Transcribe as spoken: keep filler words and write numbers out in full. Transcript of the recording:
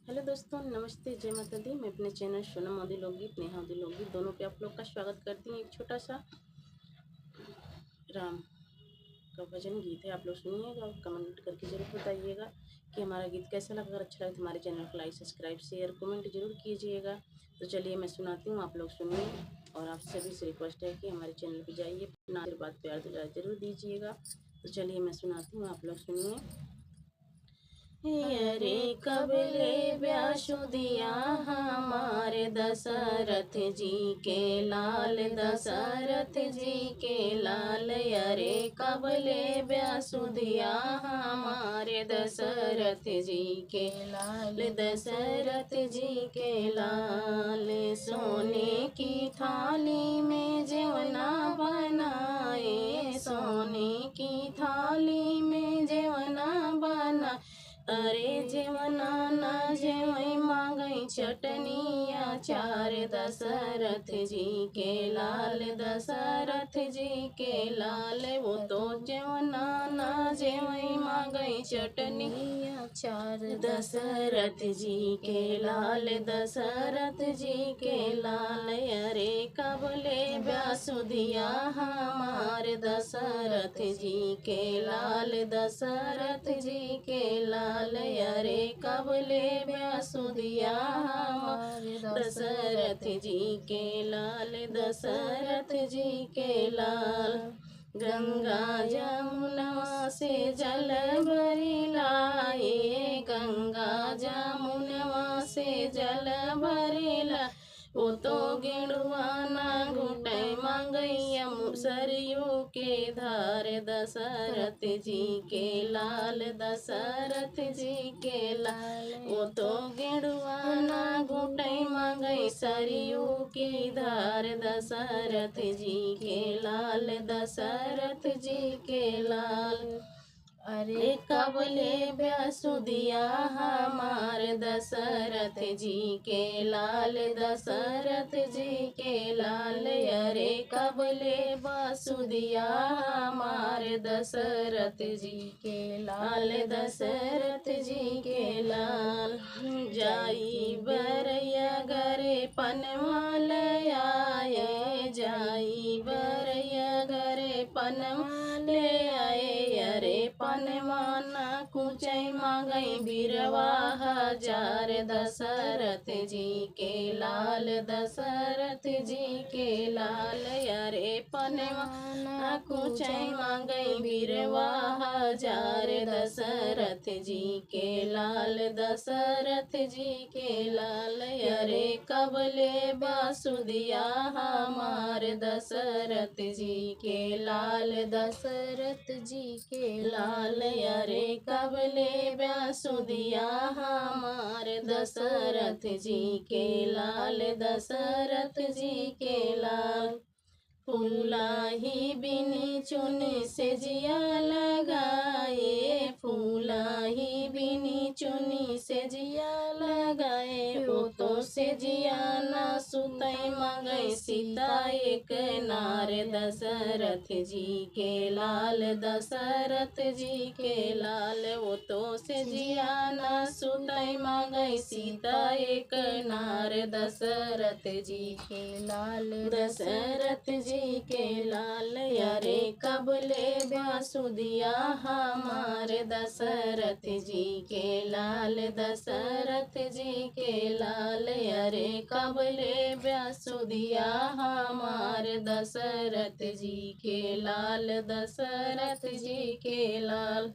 हेलो दोस्तों, नमस्ते, जय माता दी। मैं अपने चैनल सोनम मोदी लोकगीत, नेहा मोदी लोकगीत दोनों पे आप लोग का स्वागत करती हूँ। एक छोटा सा राम का भजन गीत है, आप लोग सुनिएगा और कमेंट करके ज़रूर बताइएगा कि हमारा गीत कैसा लगा। अगर अच्छा लगे तो हमारे चैनल को लाइक, सब्सक्राइब, शेयर, कमेंट जरूर कीजिएगा। तो चलिए मैं सुनाती हूँ, आप लोग सुनिए। और आप सभी से रिक्वेस्ट है कि हमारे चैनल पर जाइए, अपना आशीर्वाद, प्यार, दुलार जरूर दीजिएगा। तो चलिए मैं सुनाती हूँ, आप लोग सुनिए। अरे कब लेब्या सुधिया हमार दशरथ जी के लाल, दशरथ जी के लाल। अरे कब लेब्या सुधिया हमार दशरथ जी के लाल, दशरथ जी के लाल। सोने की थाली में जेवना बनाए, सोने की थाली में जेवना बना, अरे जेवना ना जेवई मांगई चटनी अचार, दशरथ जी के लाल, दशरथ जी के लाल। वो तो जेवना ना जेवई मांगई चटनी अचार, दशरथ जी के लाल, दशरथ जी के लाल। अरे कब लेब्या सुधिया हमार दशरथ जी के लाल, दशरथ जी के लाल। अरे कब लेब्या सुधिया हमार दशरथ जी के लाल, दशरथ जी के लाल। गंगा जमुनवा से जल भरि लाए, गंगा जमुनवा से जल भरि ला। वो तो गेड़ुआ ना घुटई मांगई अमु सरयू के धार, दशरथ जी के लाल, दशरथ जी के लाल। वो तो गेड़ुआ ना घुटई मांगई सरयू की धार, दशरथ जी के लाल, दशरथ जी के लाल। अरे कब लेब्या सुधिया हमार दशरथ जी के लाल, दशरथ जी के लाल। अरे कब लेब्या सुधिया हमार दशरथ जी के लाल, दशरथ जी के लाल। जाई बरैया घरे पनवा ले आए, जाई बरैया घरे पनवा ले आए। अरे पनवा ना कुचई मांगई बिरवा हजार, दशरथ जी के लाल, दशरथ जी के लाल। अरे पनवा ना कुचई मांगई बिरवा हजार, दशरथ जी के लाल, दशरथ जी के लाल। अरे कब लेब्या सुधिया हमार दशरथ जी के लाल, दशरथ जी के लाल। अरे कब लेब्या सुधिया हमार दशरथ जी के लाल, दशरथ जी के लाल। फूला ही बिनी चुनी सेजिया लगाए, फूला ही बिनी चुनी सेजिया लगाए। वो तो सेजिया ना सुतई मांगई सीता एक नार, दशरथ जी के लाल, दशरथ जी के लाल। वो तो सेजिया ना सुतई मांगई सीता एक नार, दशरथ जी के लाल, दशरथ जी के लाल। अरे कब लेब्या सुधिया हमार दशरथ जी के लाल, दशरथ जी के लाल। अरे कब लेब्या सुधिया हमार दशरथ जी के लाल, दशरथ जी के लाल।